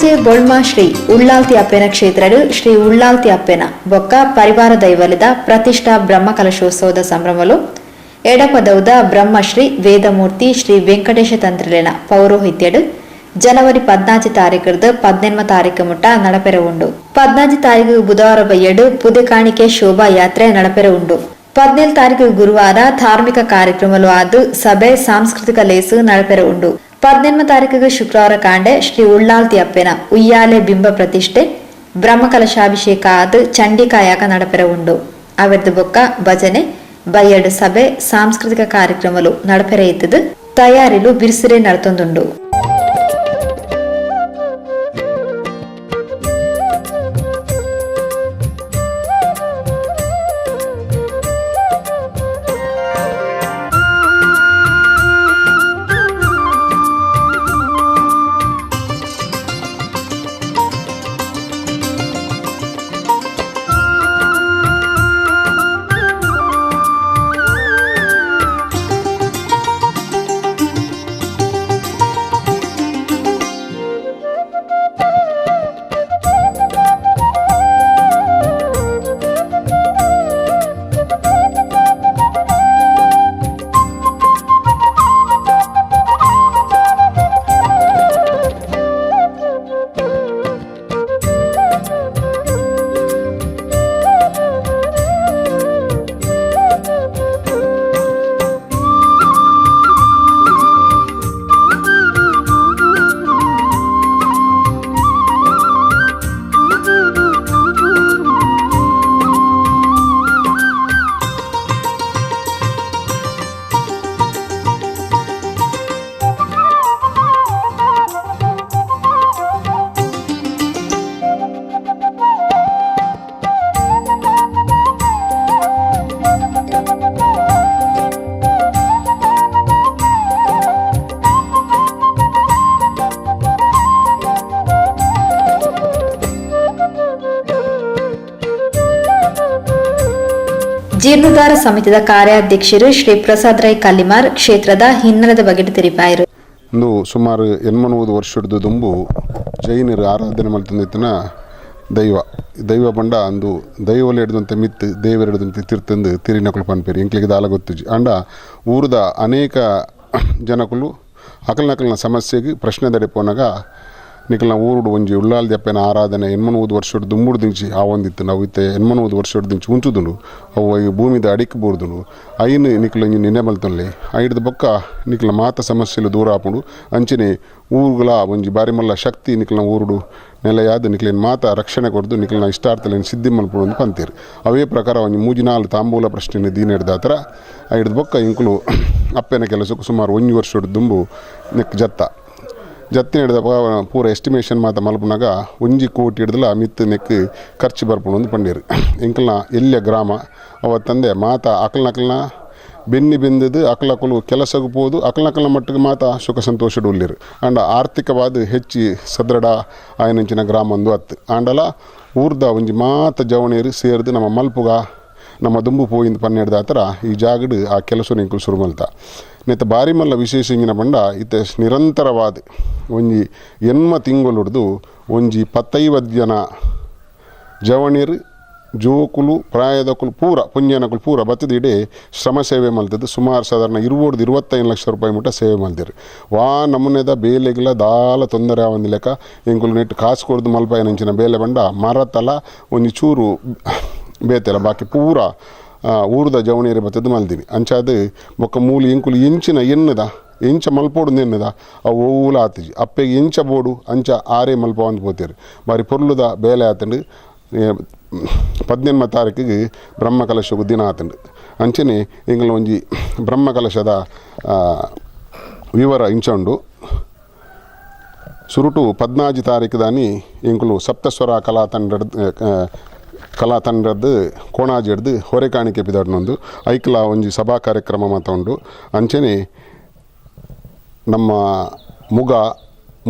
Konaje Bolma Shri Ullalthi ಅಪ್ಪೆನ ಕ್ಷೇತ್ರಡು ಶ್ರೀ ಉಳ್ಳಾಲ್ತಿ ಅಪ್ಪೆನ ಬೊಕ್ಕ ಪರಿವಾರ ದೈವಲಿದ ಪ್ರತಿಷ್ಠಾ ಬ್ರಹ್ಮಕಲಶೋತ್ಸವದ ಸಂಭ್ರಮಲು ಎಡಪದೌದ ಬ್ರಹ್ಮಶ್ರೀ ವೇದಮೂರ್ತಿ ಶ್ರೀ ವೆಂಕಟೇಶ ತಂತ್ರಿಲೆನ ಪೌರೋಹಿತ್ಯಡು ಜನವರಿ 14 ತಾರೀಕುರ್ದು 18 ತಾರೀಕು ಮುಟ್ಟ ನಡಪೆರೆ ಉಂಡು. 14 ತಾರೀಕು ಬುಧವಾರ ಬಯ್ಯಡು ಪುದೆಕಾಣಿಕೆ ಶೋಭಾ ಯಾತ್ರೆ ನಡಪೆರೆ ಉಂಡು. 17 ತಾರೀಕು ಗುರುವಾರ ಧಾರ್ಮಿಕ ಕಾರ್ಯಕ್ರಮಲು ಆದ್ ಸಭೆ ಸಾಂಸ್ಕೃತಿಕ ಲೇಸು ನಡಪೆರೆ ಉಂಡು. 18 ತಾರೀಕಿಗೆ ಶುಕ್ರವಾರ ಕಾಂಡೆ ಶ್ರೀ ಉಳ್ಳಾಲ್ತಿ ಅಪ್ಪೆನ ಉಯ್ಯಾಲೆ ಬಿಂಬ ಪ್ರತಿಷ್ಠೆ ಬ್ರಹ್ಮಕಲಶಾಭಿಷೇಕ ಆದ್ ಚಂಡಿಕಾಯಾಗ ನಡಪೆರೆ ಉಂಡು. ಅವೆರ್ದು ಬೊಕ್ಕ ಭಜನೆ ಬಯ್ಯಡು ಸಭೆ ಸಾಂಸ್ಕೃತಿಕ ಕಾರ್ಯಕ್ರಮಲು ನಡಪೆರೆ ಇತ್ತದು ತಯಾರಿಲು ಬಿರ್ಸಿರೆ ನಡತೊಂದುಂಡು. ಜೀರ್ಣೋದ್ಧಾರ ಸಮಿತಿದ ಕಾರ್ಯಾಧ್ಯಕ್ಷರು ಶ್ರೀ ಪ್ರಸಾದ್ ರೈ ಕಲ್ಲಿಮಾರ್ ಕ್ಷೇತ್ರದ ಹಿನ್ನೆಲೆದ ಬಗ್ಗೆ ತಿಳಿಪಾಯರು. ಇಂದು ಸುಮಾರು 80 ವರ್ಷದ ದುಂಬು ಜೈನರು ಆರಾಧನೆ ಮಲ್ತಂದಿತ್ತಿನ ದೈವ ದೈವ ಬಂಡ ಅಂದು ದೈವಲೆ ಹಿಡಿದಂತೆ ಮಿತ್ತು ದೇವರು ಹಿಡಿದಂತೆ ತಿರ್ತಂದು ತಿರಿನಕುಲು ಪನ್ಪೇರಿ ಎಂಕ್ಲಿಗೆ ದಾಲ ಗೊತ್ತುಜಿ. ಅಂಡ ಊರದ ಅನೇಕ ಜನಕುಲು ಅಕಲ್ನಕಲ್ನ ಸಮಸ್ಯೆಗೆ ಪ್ರಶ್ನೆ ದಡಿಪೋನಾಗ ನಿಕಲ್ನ ಊರುಡು ಒಂಜಿ ಉಳ್ಳಾಲ್ದಿ ಅಪ್ಪೆನ ಆರಾಧನೆ 80 ವರ್ಷದ ದುಂಬುಡು ದಿಂಚಿ ಆ ಒಂದಿತ್ತು. ನಾವು ಇತ್ತೆ 80 ವರ್ಷದ ದಿಂಚಿ ಉಂಚುದುಂಡು ಅವು ಈ ಭೂಮಿದ ಅಡಿಕ್ ಬೋರ್ದುಂಡು ಐನು ನಿಕಲ್ ಒಂಜಿ ನಿನೆ ಮಲ್ತೊನ್ಲೆ ಐಡ್ದ ಬೊಕ್ಕ ನಿಕಲ್ನ ಮಾತ ಸಮಸ್ಯೆಲು ದೂರ ಆಪುಂಡು. ಅಂಚನೆ ಊರುಗಳ ಒಂಜಿ ಬಾರಿ ಮಲ್ಲ ಶಕ್ತಿ ನಿಕಲ್ನ ಊರುಡು ನೆಲೆಯಾದ ನಿಕ್ಲೇನ್ ಮಾತ ರಕ್ಷಣೆ ಕೊರ್ದು ನಿಕಲ್ನ ಇಷ್ಟಾರ್ಥಲೇನು ಸಿದ್ಧಿ ಮಲ್ಪುಂಡು ಅಂದ್ ಪಂತೇರು. ಅವೇ ಪ್ರಕಾರ ಒಂಜಿ ಮೂಜಿ ನಾಲ್ ತಾಂಬೂಲ ಪ್ರಶ್ನೆ ದೀನೆಡ್ದಾತ್ರ ಐಡ್ದ ಬೊಕ್ಕ ಇಂಕುಲು ಅಪ್ಪೆನ ಕೆಲಸಕ್ಕೆ ಸುಮಾರು 1 ವರ್ಷದ ದುಂಬು ನೆಕ್ ಜತ್ತ ಜತ್ತಿ ಹಿಡ್ದ ಪೂರ ಎಸ್ಟಿಮೇಷನ್ ಮಾತ ಮಲ್ಪುನಾಗ 1 ಕೋಟಿ ಹಿಡ್ದಲ ಮಿತ್ತು ನೆಕ್ ಖರ್ಚು ಬರ್ಪುಂಡು ಅಂದ್ ಪಂಡೇರು. ಎಂಕಲ್ನ ಎಲ್ಯ ಗ್ರಾಮ ಅವತ್ತಂದೆ ಮಾತ ಅಕಲ್ನಕಲ್ನ ಬೆನ್ನಿ ಬೆಂದದು ಅಕಲಕಲು ಕೆಲಸಕ್ಕೆ ಪೋದು ಅಕಲ್ನಕಲ್ನ ಮಟ್ಟಿಗೆ ಮಾತ ಸುಖ ಸಂತೋಷಡ್ ಉಲ್ಲೇರು. ಆಂಡ ಆರ್ಥಿಕವಾದ ಹೆಚ್ಚಿ ಸದೃಢ ಆಯನಂಚಿನ ಗ್ರಾಮ ಒಂದು ಅತ್ತು. ಆಂಡಲ ಊರ್ದ ಒಂಜಿ ಮಾತ ಜವಣೇರು ಸೇರ್ದು ನಮ್ಮ ಮಲ್ಪುಗ ನಮ್ಮ ದುಂಬು ಪೋಯಿಂದ್ ಪನ್ನೆಡ್ದಾತ್ರ ಈ ಜಾಗಡ್ ಆ ಕೆಲಸ ಎಂಕುಲು ಶುರು ಮಲ್ತ. ನೆತ್ತ ಬಾರಿ ಮಲ್ಲ ವಿಶೇಷ ಇಂಜಿನ ಬಂಡ ಇತ್ತೆ ನಿರಂತರವಾದ ಒಂಜಿ 80 ತಿಂಗಳುಡ್ದು ಒಂಜಿ 15 ಜನ ಜವಣೀರು ಜೋಕುಲು ಪ್ರಾಯದಕುಲು ಪೂರ ಪುಂಜನಕುಲು ಪೂರ ಬತ್ತದ ಇಡೀ ಶ್ರಮ ಸೇವೆ ಮಲ್ತದ್ದು ಸುಮಾರು ಸಾಧಾರಣ 20-25 ಲಕ್ಷ ರೂಪಾಯಿ ಮುಟ್ಟ ಸೇವೆ ಮಲ್ತಿರು. ವಾ ನಮೂನೆದ ಬೇಲೆಗಿಲ್ಲ ದಾಲ ತೊಂದರೆ ಆವಂದಿ ಲೆಕ್ಕ ಎಂಕುಲು ನೆಟ್ ಕಾಸು ಕೊಡ್ದು ಮಲ್ಪಾಯಿನಂಚಿನ ಬೇಲೆ ಬಂಡ ಮರತಲ ಒಂಜಿ ಚೂರು ಬೇತೆಲ್ಲ ಬಾಕಿ ಪೂರ ಊರುದ ಜವಣಿಯರು ಬತ್ತದ ಮಲ್ದಿನಿ. ಅಂಚಾದ ಬೊಕ್ಕ ಮೂಲು ಎಂಕುಲು ಎಂಚಿನ ಎನ್ನುದ ಎಂಚ ಮಲ್ಪೋಡು ಎನ್ನುದ ಅವು ಓವುಲ ಆತಿಜಿ. ಅಪ್ಪೆಗೆ ಎಂಚ ಬೋಡು ಅಂಚ ಆರೇ ಮಲ್ಪ ಅಂದ್ ಪೋತೇರು. ಬಾರಿ ಪೊರ್ಲುದ ಬೇಲೆ ಆತಂಡು. 18 ತಾರೀಕಿಗೆ ಬ್ರಹ್ಮಕಲಶಗು ದಿನ ಆತಂಡು. ಅಂಚನೆ ಎಂಕಲ್ನ ಒಂಜಿ ಬ್ರಹ್ಮಕಲಶದ ವಿವರ ಇಂಚ ಉಂಡು. ಸುರುಟು 14 ತಾರೀಕು ದಾನಿ ಎಂಕುಲು ಸಪ್ತಸ್ವರ ಕಲಾ ಕಲಾ ತಂಡದ್ದು ಕೋಣಾಜಿ ಹಿಡ್ದು ಹೊರೆ ಕಾಣಿಕೆ ಪಿದಾಡ್ನೊಂದು ಐಕ್ಲ ಒಂಜಿ ಸಭಾ ಕಾರ್ಯಕ್ರಮ ಮಾತ ಉಂಡು. ಅಂಚನೆ ನಮ್ಮ ಮುಗ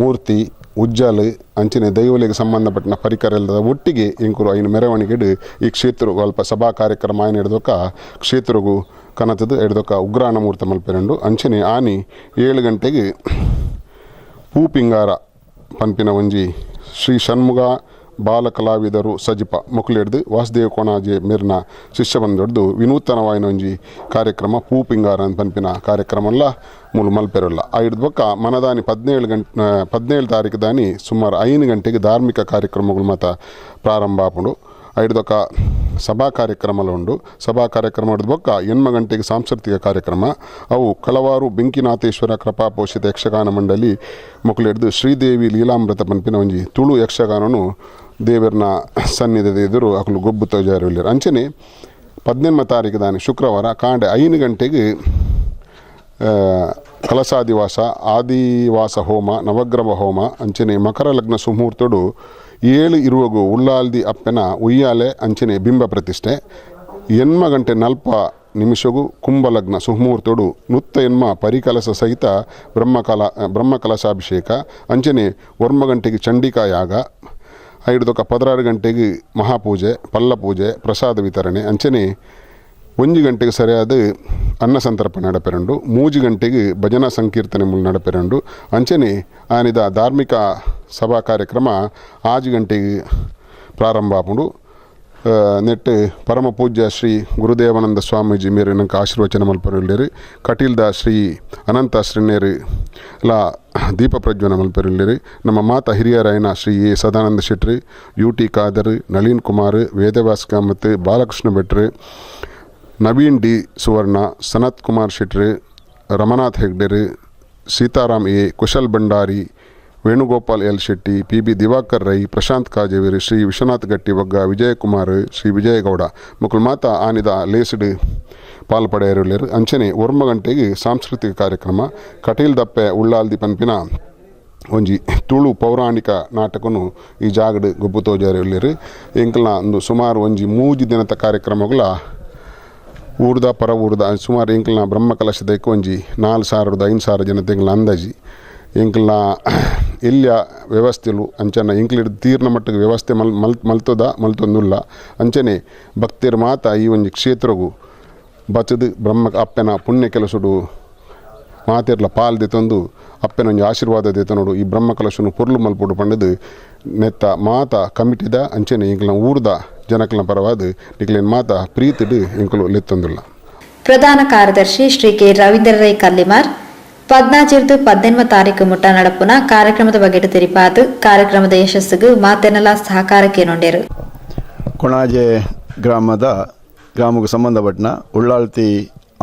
ಮೂರ್ತಿ ಉಜ್ಜಾಲು ಅಂಚನೆ ದೈವಲಿಗೆ ಸಂಬಂಧಪಟ್ಟಿನ ಪರಿಕರ ಎಲ್ಲದ ಒಟ್ಟಿಗೆ ಎಂಕುಲು ಐನು ಮೆರವಣಿಗೆಡು ಈ ಕ್ಷೇತ್ರ ಅಲ್ಪ ಸಭಾ ಕಾರ್ಯಕ್ರಮ ಆಯ್ನ ಹಿಡ್ದೊಕ್ಕ ಕ್ಷೇತ್ರಗು ಕನತದು ಹಿಡ್ದೊಕ್ಕ ಉಗ್ರಾಣ ಮೂರ್ತ ಮಲ್ಪೆರಂಡು. ಅಂಚನೆ ಆನಿ 7 ಗಂಟೆಗೆ ಪೂಪಿಂಗಾರ ಪನ್ಪಿನ ಒಂಜಿ Shri Shanmukha ಬಾಲ ಕಲಾವಿದರು ಸಜಿಪ ಮೊಕುಲೆಡ್ದು ವಾಸುದೇವ ಕೊಣಾಜೆ ಮೇರ್ನ ಶಿಷ್ಯ ಬಂದೊಡ್ದು ವಿನೂತನವಾಯಿನ ಒಂಜಿ ಕಾರ್ಯಕ್ರಮ ಪೂ ಪಿಂಗಾರ ಪನ್ಪಿನ ಕಾರ್ಯಕ್ರಮಲ್ಲ ಮೂಲು ಮಲ್ಪೆರಲ್ಲ. ಐದು ಬೊಕ್ಕ ಮನದಾನಿ 17 ಗಂಟೆ 17 ತಾರೀಕು ದಾನಿ ಸುಮಾರು 5 ಗಂಟೆಗೆ ಧಾರ್ಮಿಕ ಕಾರ್ಯಕ್ರಮಗಳು ಮಾತ ಪ್ರಾರಂಭ ಆಪುಂಡು. ಐದೊಕ್ಕ ಸಭಾ ಕಾರ್ಯಕ್ರಮಲ ಉಂಡು. ಸಭಾ ಕಾರ್ಯಕ್ರಮ ಬೊಕ್ಕ 8 ಗಂಟೆಗೆ ಸಾಂಸ್ಕೃತಿಕ ಕಾರ್ಯಕ್ರಮ. ಅವು ಕಳವಾರು ಬೆಂಕಿನಾಥೇಶ್ವರ ಕೃಪಾಪೋಷಿತ ಯಕ್ಷಗಾನ ಮಂಡಳಿ ಮೊಕುಲೆಡ್ದು ಶ್ರೀದೇವಿ ಲೀಲಾಮೃತ ಪನ್ಪಿನ ಒಂಜಿ ತುಳು ಯಕ್ಷಗಾನನು ದೇವರನ ಸನ್ನಿಧಿದ ಎದುರು ಅಕುಲು ಗೊಬ್ಬು ತೋಜಾರು. ಅಂಚನೆ 18 ತಾರೀಕು ದಾನಿ ಶುಕ್ರವಾರ ಕಾಂಡೆ 5 ಗಂಟೆಗೆ ಕಲಸಾದಿವಾಸ, ಆದಿವಾಸ ಹೋಮ, ನವಗ್ರಹ ಹೋಮ. ಅಂಚನೆ ಮಕರ ಲಗ್ನ ಸುಮುಹೂರ್ತಡು 7:20ಗೂ ಉಳ್ಳಾಲ್ದಿ ಅಪ್ಪೆನ ಉಯ್ಯಾಲೆ ಅಂಚನೆ ಬಿಂಬ ಪ್ರತಿಷ್ಠೆ. 8 ಗಂಟೆ 40 ನಿಮಿಷಗೂ ಕುಂಭಲಗ್ನ ಸುಮುಹೂರ್ತಡು 108 ಪರಿಕಲಸ ಸಹಿತ ಬ್ರಹ್ಮಕಲಶಾಭಿಷೇಕ. ಅಂಚನೆ 9 ಗಂಟೆಗೆ ಚಂಡಿಕಾ ಯಾಗ. ಐದೊಕ್ಕ 16 ಗಂಟೆಗೆ ಮಹಾಪೂಜೆ, ಪಲ್ಲ ಪೂಜೆ, ಪ್ರಸಾದ ವಿತರಣೆ. ಅಂಚನೆ 1 ಗಂಟೆಗೆ ಸರಿಯಾದ ಅನ್ನ ಸಂತರ್ಪಣೆ ನಡಪೆರಂಡು. 3 ಗಂಟೆಗೆ ಭಜನಾ ಸಂಕೀರ್ತನೆ ಮೂಲ ನಡಪೆರಂಡು. ಅಂಚನೆ ಆನಿದ ಧಾರ್ಮಿಕ ಸಭಾ ಕಾರ್ಯಕ್ರಮ 6 ಗಂಟೆಗೆ ಪ್ರಾರಂಭ ಆಪುಂಡು. ನೆಟ್ ಪರಮ ಪೂಜ್ಯ ಶ್ರೀ ಗುರುದೇವಾನಂದ ಸ್ವಾಮೀಜಿ ಮೇರು ನಂಗೆ ಆಶೀರ್ವಚನ ಮಲ್ಪರುಲ್ಲೇರು. ಕಟೀಲ್ದ ಶ್ರೀ ಅನಂತ ಶ್ರೀನೇರು ಲಾ ದೀಪ ಪ್ರಜ್ವಲನ ಮಲ್ಪರುಲ್ಲೇರು. ನಮ್ಮ ಮಾತ ಹಿರಿಯರಾಯನ ಶ್ರೀ ಎ ಸದಾನಂದ ಶೆಟ್ರು, ಯು ಟಿ ಖಾದರ್, ನಳಿನ್ ಕುಮಾರ್, ವೇದವ್ಯಾಸ್ ಕಾಮತ್, ಬಾಲಕೃಷ್ಣ ಭಟ್ರು, ನವೀನ್ ಡಿ ಸುವರ್ಣ, ಸನತ್ ಕುಮಾರ್ ಶೆಟ್ರು, Ramanath ಹೆಗ್ಡೆರು, Sitaram A, Kushal Bhandari, Venugopal L Shetty, P B Diwakar Rai, Prashant ಕಾಜೇವಿರ್, Shri Vishwanath ಗಟ್ಟಿ ಬಗ್ಗ, ವಿಜಯಕುಮಾರ್, ಶ್ರೀ ವಿಜಯಗೌಡ ಮುಕುಲ್ ಮಾತ ಆನಿದ ಲೇಸ್ಡ್ ಪಾಲ್ ಪಡೆಯರುಲ್ಲೇರು. ಅಂಚನೆ 9 ಗಂಟೆಗೆ ಸಾಂಸ್ಕೃತಿಕ ಕಾರ್ಯಕ್ರಮ ಕಟೀಲ್ ದಪ್ಪೆ ಉಳ್ಳಾಲ್ದಿ ಪನ್ಪಿನ ಒಂಜಿ ತುಳು ಪೌರಾಣಿಕ ನಾಟಕನು ಈ ಜಾಗಡ್ ಗೊಬ್ಬು ತೋಜಾರೆ. ಎಂಕಲ್ನ ಒಂದು ಸುಮಾರು ಒಂಜಿ 3 ದಿನದ ಕಾರ್ಯಕ್ರಮಗಳ ಊರ್ದ ಪರ ಊರ್ದ ಸುಮಾರು ಎಂಕಲ್ನ ಬ್ರಹ್ಮ ಕಲಶದಕ್ಕೆ ಒಂಜಿ 4000ದ 5000 ಜನತೆ ಎಂಕಲ್ನ ಅಂದಾಜಿ. ಎಂಕಲ್ನ ಎಲ್ಲಿಯ ವ್ಯವಸ್ಥೆಲು ಅಂಚನ ಎಂಕ್ಲಿಡ್ ತೀರ್ನ ಮಟ್ಟಿಗೆ ವ್ಯವಸ್ಥೆ ಮಲ್ ಮಲ್ ಮಲ್ತದ ಮಲ್ತೊಂದುಲ್ಲ. ಅಂಚನೆ ಭಕ್ತಿಯರ್ ಮಾತ ಈ ಒಂಜಿ ಕ್ಷೇತ್ರಗು ಬಚದು ಬ್ರಹ್ಮ ಅಪ್ಪನ ಪುಣ್ಯ ಕೆಲಸಡು ಮಾತೆರ್ಲ ಪಾಲ್ ದೆತೊಂದು ಅಪ್ಪನ ಒಂಜಿ ಆಶೀರ್ವಾದ ದೆತೊನೊಡು, ಈ ಬ್ರಹ್ಮ ಕಲಶನು ಪೊರ್ಲು ಮಲ್ಪೊಡು ಪಂಡದು ನೆತ್ತ ಮಾತ ಕಮಿಟಿದ ಅಂಚನೆ ಎಂಕಲ್ನ ಊರ್ದ ಜನಕ್ಲನ ಪರವಾದ ನಿಕ್ಲೆನ್ ಮಾತ ಪ್ರೀತಿಡ್ ಎಂಕುಲು ಲೆತ್ತೊಂದುಲ್ಲ. ಪ್ರಧಾನ ಕಾರ್ಯದರ್ಶಿ ಶ್ರೀ ಕೆ ರವೀಂದ್ರ ರೈ ಕಲ್ಲಿಮಾರ್ 14ರ್ದು 18 ತಾರೀಕು ಮುಟ್ಟ ನಡಪುನ ಕಾರ್ಯಕ್ರಮದ ಬಗ್ಗೆ ತೆರಿಪಾದು ಕಾರ್ಯಕ್ರಮದ ಯಶಸ್ಸಿಗೆ ಮಾತೆನೆಲ್ಲ ಸಹಕಾರಕ್ಕೆ ನೊಂಡೇರು. ಕೊಣಾಜೆ ಗ್ರಾಮಕ್ಕೆ ಸಂಬಂಧಪಟ್ಟನ ಉಳ್ಳಾಳ್ತಿ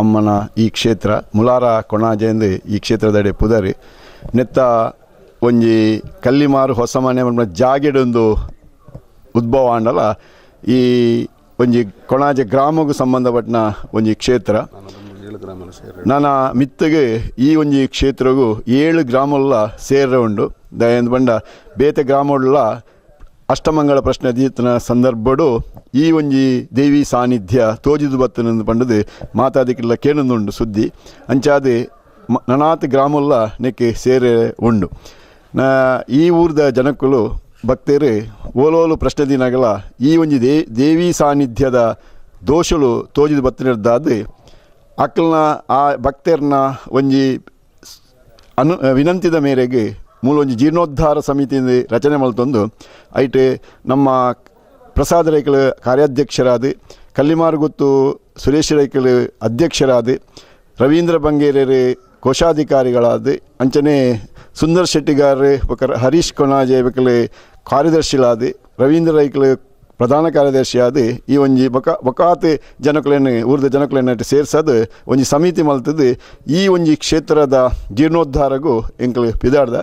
ಅಮ್ಮನ ಈ ಕ್ಷೇತ್ರ ಮುಲಾರ ಕೊಣಾಜೆ ಎಂದು ಈ ಕ್ಷೇತ್ರದಡೆ ಪುದರಿ. ನೆತ್ತ ಒಂಜಿ ಕಲ್ಲಿಮಾರು ಹೊಸ ಮನೆ ಜಾಗೆಡೊಂದು ಉದ್ಭವ ಆಂಡಲ ಈ ಒಂಜಿ ಕೊಣಾಜೆ ಗ್ರಾಮಕ್ಕೆ ಸಂಬಂಧಪಟ್ಟನ ಒಂಜಿ ಕ್ಷೇತ್ರ. ನನ್ನ ಮಿತ್ತಗೆ ಈ ಒಂಜಿ ಕ್ಷೇತ್ರಗೂ ಏಳು ಗ್ರಾಮಲ್ಲ ಸೇರ ಉಂಡು. ದಯಂದ್ ಬಂಡ ಬೇತೆ ಗ್ರಾಮಗಳ ಅಷ್ಟಮಂಗಳ ಪ್ರಶ್ನೆ ದೀತನ ಸಂದರ್ಭಡು ಈ ಒಂಜಿ ದೇವಿ ಸಾನ್ನಿಧ್ಯ ತೋಜಿದು ಬತ್ತನೆಂದು ಪಂಡದು ಮಾತಾದಿಕ್ಕೆಲ್ಲ ಕೇಳೊಂದುಂಡು ಸುದ್ದಿ. ಅಂಚಾದೆ ನನಾತ್ ಗ್ರಾಮಲ್ಲ ನೆಕ್ಕೆ ಸೇರೆ ಉಂಡು. ಈ ಊರ್ದ ಜನಕ್ಕುಲು ಭಕ್ತರು ಓಲೋಲು ಪ್ರಶ್ನೆ ದಿನಗಳ ಈ ಒಂಜಿ ದೇವಿ ಸಾನ್ನಿಧ್ಯದ ದೋಷಲು ತೋಜಿದು ಬತ್ತನಿರ್ದಾದ ಅಕ್ಕಲ್ನ ಆ ಭಕ್ತರ್ನ ಒಂಜಿ ವಿನಂತಿದ ಮೇರೆಗೆ ಮೂಲ ಒಂಜಿ ಜೀರ್ಣೋದ್ಧಾರ ಸಮಿತಿ ರಚನೆ ಮಲ್ತೊಂದು ಐಟ್ ನಮ್ಮ ಪ್ರಸಾದ ರೈಕಲ್ ಕಾರ್ಯಾಧ್ಯಕ್ಷರಾದ, ಕಲ್ಲಿಮಾರುಗುತ್ತು ಸುರೇಶ್ ರೈಕಲ್ ಅಧ್ಯಕ್ಷರಾದ, ರವೀಂದ್ರ ಬಂಗೇರರು ಕೋಶಾಧಿಕಾರಿಗಳಾದ, ಅಂಚನೆ ಸುಂದರ್ ಶೆಟ್ಟಿಗಾರ್ ಬೊಕ ಹರೀಶ್ ಕೊಣಾಜೆ ಬಕಲೆ ಕಾರ್ಯದರ್ಶಿಗಳಾದ, ರವೀಂದ್ರ ರೈಕಲ್ ಪ್ರಧಾನ ಕಾರ್ಯದರ್ಶಿಯಾದ, ಈ ಒಂಜಿ ಬೊಕ ಬೊಕಾತ್ ಜನಕುಲೆನ್ ಊರ್ದ ಜನಕುಲೆನ್ ಸೇರ್ಸದು ಒಂಜಿ ಸಮಿತಿ ಮಲ್ತದು ಈ ಒಂಜಿ ಕ್ಷೇತ್ರದ ಜೀರ್ಣೋದ್ಧಾರಗೂ ಎಂಕಲ್ ಪಿದಾಡ್ದ.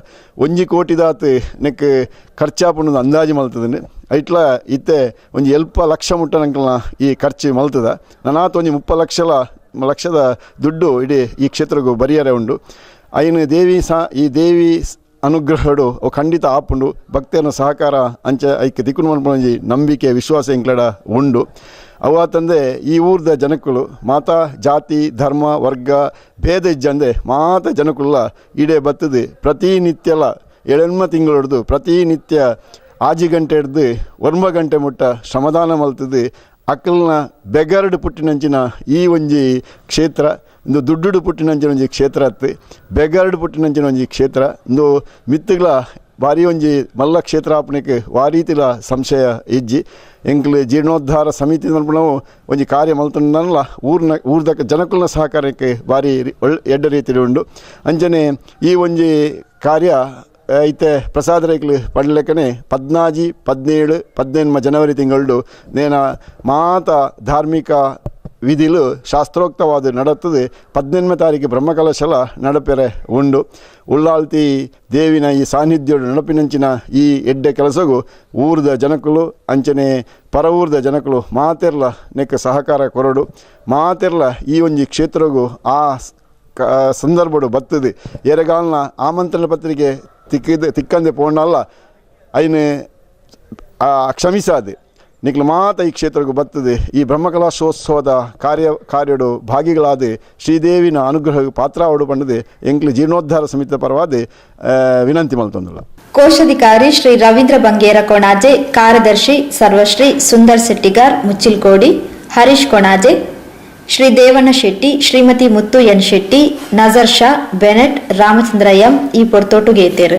1 ಕೋಟಿದಾತ್ ನೆಕ್ ಖರ್ಚಾಪುಂಡು ಅಂದಾಜು ಮಲ್ತದನೆ. ಐಟ್ಲ ಇತ್ತೆ ಒಂಜಿ ಎಲ್ಪ ಲಕ್ಷ ಮುಟ್ಟ ನಂಕಲ್ನ ಈ ಖರ್ಚು ಮಲ್ತದ. ನನಾತ್ ಒಂಜಿ 30 ಲಕ್ಷದ ದುಡ್ಡು ಇಡೀ ಈ ಕ್ಷೇತ್ರಗೂ ಬರಿಯರೆ ಉಂಡು. ಐನು ದೇವಿ ಸಾ ಈ ದೇವಿ ಅನುಗ್ರಹಡು ಅವು ಖಂಡಿತ ಆಪುಂಡು. ಭಕ್ತಿಯನ ಸಹಕಾರ ಅಂಚ ಐಕ್ ದಿಕ್ಕುನು ಮನ್ಪುನ ಒಂಜಿ ನಂಬಿಕೆ ವಿಶ್ವಾಸ ಎಂಕ್ಲಡ ಉಂಡು. ಅವು ಆತಂದೆ ಈ ಊರ್ದ ಜನಕ್ಕುಲು ಮಾತಾ ಜಾತಿ ಧರ್ಮ ವರ್ಗ ಭೇದ ಇಜ್ಜಂದೆ ಮಾತ ಜನಕುಲ್ಲ ಈಡೆ ಬತ್ತದು ಪ್ರತಿನಿತ್ಯಲ ಏಳೆನ್ಮ ತಿಂಗಳು ಹಿಡ್ದು ಪ್ರತಿನಿತ್ಯ 6 ಗಂಟೆ ಹಿಡ್ದು 9 ಗಂಟೆ ಮುಟ್ಟ ಶ್ರಮದಾನ ಮಲ್ತದು. ಅಕ್ಕಲ್ನ ಬೆಗರ್ಡ್ ಪುಟ್ಟಿನಂಚಿನ ಈ ಒಂಜಿ ಕ್ಷೇತ್ರ ಇಂದು ದುಡ್ಡುಡು ಪುಟ್ಟಿನಂಚಿನ ಒಂಜಿ ಕ್ಷೇತ್ರ ಅತ್ತು, ಬೆಗರ್ಡ್ ಪುಟ್ಟಿನಂಚಿನ ಒಂಜಿ ಕ್ಷೇತ್ರ ಇಂದು. ಮಿತ್ತುಗಳ ಭಾರಿ ಒಂಜಿ ಮಲ್ಲ ಕ್ಷೇತ್ರ ಆಪಣೆಕ್ ವಾ ರೀತಿಲ ಸಂಶಯ ಇಜ್ಜಿ. ಎಂಕ್ಲು ಜೀರ್ಣೋದ್ಧಾರ ಸಮಿತಿ ಮಲ್ಪುನವು ಒಂಜಿ ಕಾರ್ಯ ಮಲ್ತಂಡಲ ಊರ್ನ ಊರ್ದಕ ಜನಕುಲ್ನ ಸಹಕಾರಕ್ಕೆ ಭಾರಿ ಒಳ್ಳೆ ಎಡ್ಡೆ ರೀತಿಲಿ ಉಂಡು. ಅಂಚನೆ ಈ ಒಂಜಿ ಕಾರ್ಯ ಇತ್ತೆ ಪ್ರಸಾದ ರೈಕ್ಲು ಪಡ್ಲೆಕ್ಕನೆ 14, 17, 18 ಜನವರಿ ತಿಂಗಳು ನೇನ ಮಾತ ಧಾರ್ಮಿಕ ವಿಧಿಲು ಶಾಸ್ತ್ರೋಕ್ತವಾದ ನಡತ್ತದೆ. 18 ತಾರೀಕು ಬ್ರಹ್ಮಕಲಶಲ ನಡಪೆರೆ ಉಂಡು. ಉಳ್ಳಾಲ್ತಿ ದೇವಿನ ಈ ಸಾನ್ನಿಧ್ಯೋಡು ನಡಪಿನಂಚಿನ ಈ ಎಡ್ಡೆ ಕೆಲಸಗು ಊರ್ದ ಜನಕುಲು ಅಂಚನೆ ಪರ ಊರ್ದ ಜನಕುಲು ಮಾತೆರ್ಲ ನೆಕ್ ಸಹಕಾರ ಕೊರಡು. ಮಾತೆರ್ಲ ಈ ಒಂಜಿ ಕ್ಷೇತ್ರಗು ಆ ಸಂದರ್ಭಡು ಬತ್ತದು ಎರೆಗಾಲ್ನ ಆಮಂತ್ರಣ ಪತ್ರಿಕೆ ತಿಕ್ಕಿದ ತಿಕ್ಕಂದೆ ಪೋಂಡಲ್ಲ ಐನು ಕ್ಷಮಿಸಾದೆ ನಿಕ್ಲು ಮಾತ ಈ ಕ್ಷೇತ್ರಕ್ಕೆ ಬರ್ತದೆ. ಈ ಬ್ರಹ್ಮಕಲಾಶೋತ್ಸವದ ಕಾರ್ಯಡು ಭಾಗಿಗಳಾದ ಶ್ರೀದೇವಿನ ಅನುಗ್ರಹ ಪಾತ್ರ ಪಂಡದೆ ಎಂಕ್ಲು ಜೀರ್ಣೋದ್ಧಾರ ಸಮಿತಿ ಪರವಾದ ವಿನಂತಿ ಮಲ್ತೊಂದುಲ್ಲ. ಕೋಶಾಧಿಕಾರಿ ಶ್ರೀ ರವೀಂದ್ರ ಬಂಗೇರ ಕೊಣಾಜೆ, ಕಾರ್ಯದರ್ಶಿ ಸರ್ವಶ್ರೀ ಸುಂದರ್ ಶೆಟ್ಟಿಗಾರ್ ಮುಚ್ಚಿಲ್ಕೋಡಿ, ಹರೀಶ್ ಕೊಣಾಜೆ, ಶ್ರೀ ದೇವಣ್ಣ ಶೆಟ್ಟಿ, ಶ್ರೀಮತಿ ಮುತ್ತು ಎನ್ ಶೆಟ್ಟಿ, ನಜರ್ ಶಾ, ಬೆನೆಟ್, ರಾಮಚಂದ್ರ ಎಂ ಈ ಪೊರ್ತೋಟುಗೇತೇರು.